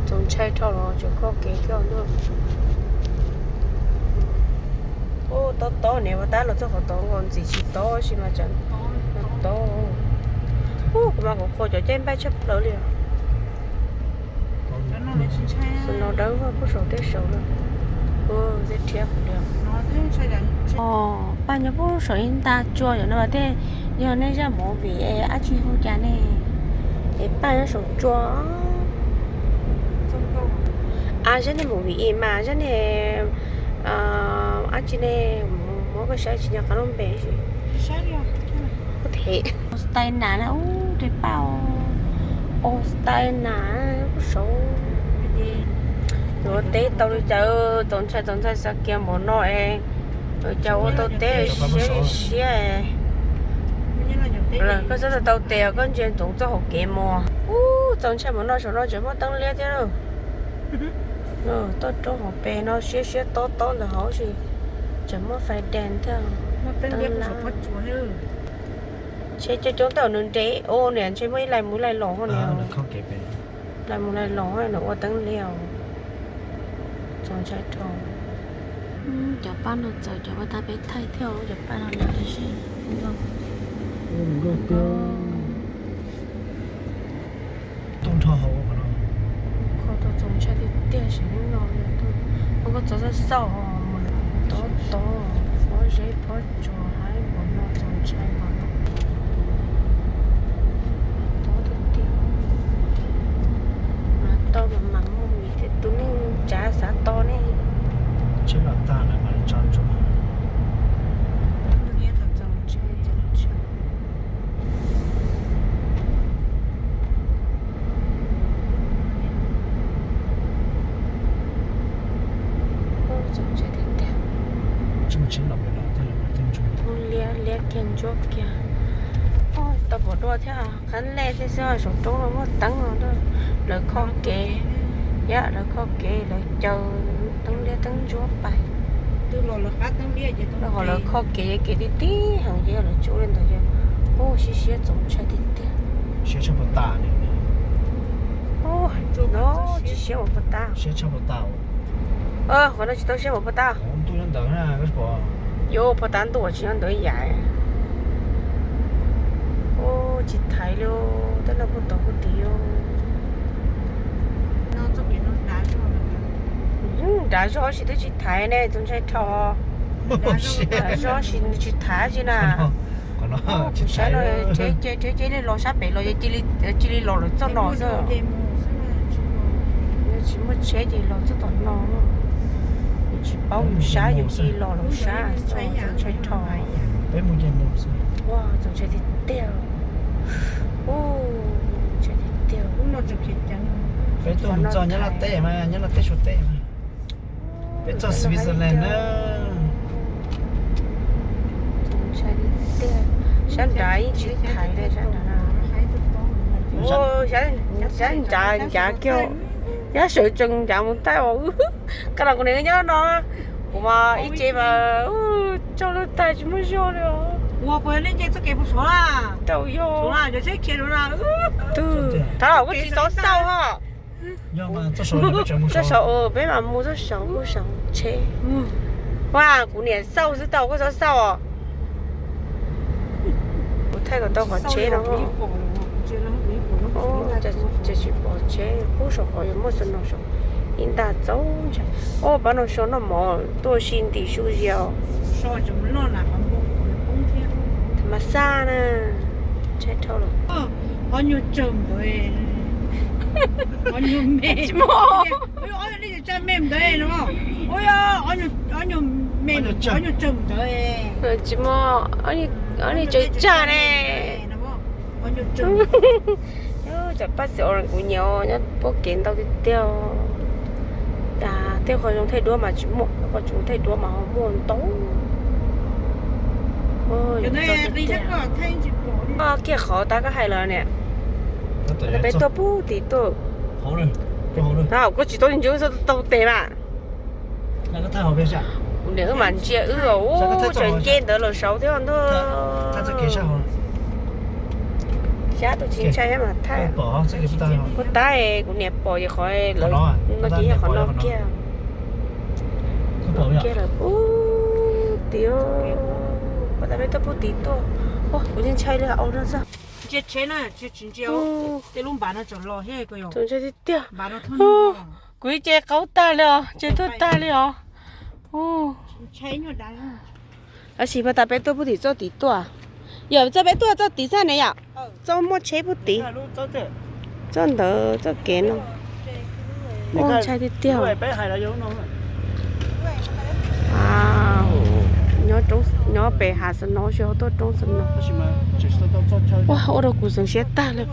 Txaus ntshai dhau los tseem kho kev thiab ntuj. Ub, tob tob niam ua tab los txog qhov tod nkaus ntxim tsis tob sis mas tseem tob. Ub, kuv mas kuv qhuas cov caij npaj tshaj plaws li os. Xwb no dawb vog pub saum tej saud lawm. Ub, tej rhiab kuv li. Paj nyob pub saum ib nta tsua yom no tej, yog nej zaj movie es dab tsi hu cas ne, es paj nyob saum tsua. A zaj nej movie es mas zaj nej dab tsi ne, muab koj saib tsis nco qab lub npe. Them. Ostay nas na, ub, tej paj Ostay nas pub saud. Yuav teb tau li cas, txaus ntshai txaus ntshai xav kiag npaum no es, cas ua tau teb siab siab. Koj txhob tau tau tes os, koj ntsia ntsoov txoj hauv kev mus. Ub, txaus ntshai npaum no saum no tseem muaj teeb liab thiab lauj. Toj roob hauv pes no siab siab tob tob ntawm hauv si, tseem muaj fais dees thiab. Teeb liab. Ntshe cov coob ntawm nws nres ua niam ntshe muaj ib lais mus lais los niam. Lais mus lais los nws ua teeb liab. Txaus ntshai dhau. Cov paj no txawm cov paj tab peb thaij thiab cov paj no. Kho tau txaus ntshai tiag tiag sim neej no li. Ua koj txog xauj xauj, tob tob, pob zeb pob tsuas haib npaum no txaus ntshai npaum no. Tob tiag tiag. Mas tau mas mam muaj mis thiab tus neeg tsav xav tau ne. Tsheb los tag lawm mam li tso ntsuag. Txaus ntshai, txaus ntshai. Txaus ntshai tiag tiag. Liab liab kiag ntsuab kiag. Tau pom dua thiab, qab lej thiab xwb, saum roob no muaj teeb no. Lawv kho kev, yam lawv kho kev lawv caw teeb liab teeb ntsuab pais. Lawv ho lawv kho kev, kev tib tib heev ces yog lawv tsuj li ntawd ces, ub, siab siab txaus ntshai tiag tiag. Siab tshaj puas tas li. Ub, no tsis siab ua puas tas. Siab tshaj puas tas. Qhov no tsis tau siab ua puas tas. Yuav puas tas ntuj tsis nyob ntawd yam. Ub, tsis thaiv li, tej no kuj tau kuj tiv. Nrad zog tsis twb tsis thaiv ne, txaus ntshai dhau. Nrad zog tsis thaiv tsis na. Kuv saib no, rhiab ceb rhiab ceb li los sab pem los cia li los lawm txoj no xwb. Tsis muaj tsheb ces los txoj tom no. Tsis paub yus sab yus cia li los lawm sab, txaus ntshai dhau. Ua txaus ntshai tiag tiag. Ntshai tiag tiag. Peb tuaj mus txog Nyab Laj teb mas, Nyab Laj teb Suav teb mas. Peb txog Switzerland na. Sab nrad yeej tsis thaiv li, sab nrad. Sab nrad ncav kiag, yab sawv tsees ncav mus thaij os. Qee los kuv niam nyob no, kuv mas ib ce mas tsaug lawm tag tsis muaj zog li os. Ua puas yog nej nce txoj kev puas Suav na? Rau yog. Thaum koj tsis txhob xauj ho. Txoj saud peb mam mus txoj saud kuj saum tsheb. Ua kuv niam xauj xwb tau koj txhob xauj os. Kuv thaij kom tau qhov tsheb no. Ces tsis pom tsheb pub saum qhov yuav muaj snow saud. Ib nta txaus ntshai. Ub, pab no so noj mov tuaj si ntim su zias. Tha mas xaj na. Ntshai dhau lawm. Ob nyuag tsawg ntawd. Ob nyuag me. Tsis muaj. Ob nyuag me ntawd no. Ob nyuag tsawg ntawd. Tsis muaj, ob nyuag tsawg tsag ne. Cov paj xwm os kuv nyiam nyob pob kev ntau tiag tiag. Cas tej qhov zoo thaij duab mas tsis muaj, qhov tsis zoo thaij duab mas ho muaj ntau. Kiag qhov tab koj hais los niam. Peb tuaj pub tim tuaj. Koj tsis tau ntsia wb txog tau tes mas. Kuv niam wb mas ntsia wb os, ub, tseem nce ntawd los saud thiab ntuj. Cab tus tsis ntshai mas thaj. Puag ta kuv niam pom ces qhov lawv no ces yog qhov no kiag. Kiag lawm puag tim, puag ta peb tuaj puag tim tuaj. Kuv tsis ntshai li au no xwb. Ntsia tsheb na, tsis ntsia tej lub npav no tseem los thiab. Tseem ntshai tiag tiag. Kuv ib ce qaub tag li os, ce tuag tag li os. Tab sis puag ta peb tuaj puag tim txoj tid tuaj. Yog txoj peb tuaj txoj tid xwb ne yom? Txoj muaj tsheb puag tid. Txoj ntawd txoj kev no. Ntshai tiag tiag. Nyob pem hav snow, tuaj roob snow. Ua, ua rau kuv xeev siab tag li.